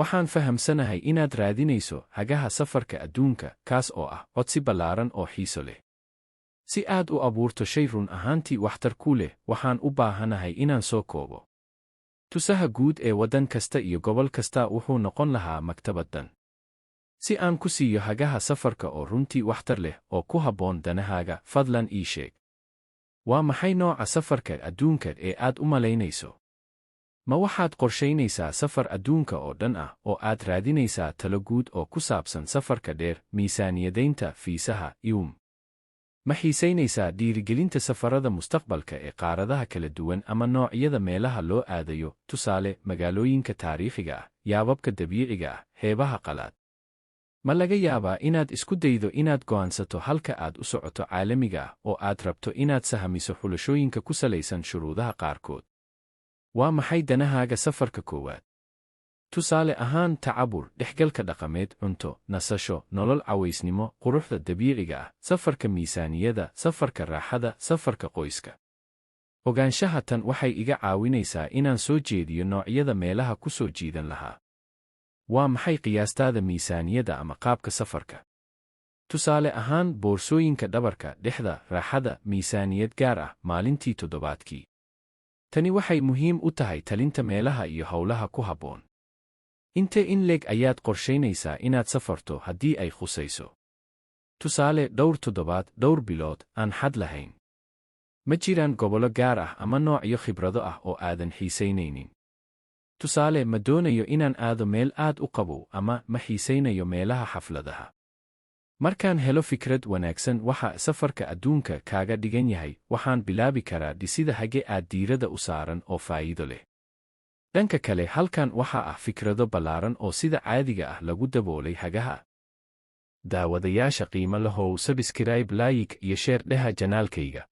Waxaan fahamsanahay inaad raadinayso hagaha safarka adduunka, kaas oo ah codsi ballaaran oo xiiso leh. Si aad u abuurto shay run ahaantii waxtar kuu leh, waxaan u baahanahay inaan soo koobo. Tusaha guud ee waddan kasta iyo gobol kastaa wuxuu noqon lahaa maktabad dhan. Si aan ku siiyo hagaha safarka oo runtii waxtar leh oo ku habboon danahaaga, fadlan ii sheeg. Waa maxay nooca safarka adduunka ee aad u malaynayso? Ma waxaad qorshaynaysaa safar adduunka oo dhan ah oo aad raadinaysaa talo guud oo ku saabsan safarka dheer, miisaaniyadaynta, fiisaha, iwm? Ma xiisaynaysaa dhiirigelinta safarada mustaqbalka ee qaaradaha kala duwan ama noocyada meelaha loo aadayo, tusaale, magaalooyinka taariikhiga ah, yaababka dabiiciga ah, xeebaha qalaad? Ma laga yaabaa inaad isku daydo inaad go'aansato halka aad u socoto caalamiga ah oo aad rabto inaad sahamiso xulashooyinka ku salaysan shuruudaha qaarkood? Waa maxay danahaaga safarka koowaad? Tusaale ahaan, tacabur, dhexgalka dhaqameed, cunto, nasasho, nolol cawaysnimo, quruxda dabiiciga ah, safarka miisaaniyada, safarka raaxada, safarka qoyska. Ogaanshaha tan waxay iga caawinaysaa inaan soo jeediyo noocyada meelaha ku soo jiidan lahaa. Waa maxay qiyaastaada miisaaniyada ama qaabka safarka? Tusaale ahaan, boorsooyinka dhabarka, dhexda, raaxada, miisaaniyad gaar ah, maalintii, toddobaadkii. Tani waxay muhiim u tahay talinta meelaha iyo hawlaha ku habboon. Intee in leeg ayaad qorshaynaysaa inaad safarto haddii ay khusayso? Tusaale, dhowr toddobaad, dhowr bilood, aan xad lahayn. Ma jiraan gobollo gaar ah ama noocyo khibrado ah oo aadan xiisaynaynin? Tusaale, ma doonayo inaan aado meel aad u qabow ama ma xiisaynayo meelaha xafladaha. Markaan helo fikrad wanaagsan waxa safarka adduunka kaaga dhigan yahay, waxaan bilaabi karaa dhisida hage aad diiradda u saaran oo faa'iido leh. Dhanka kale, halkan waxa ah fikrado ballaaran oo sida caadiga ah lagu daboolay hagaha. Daawadayaasha qiimo lahow, subscribe, like iyo share dheha channelkayga.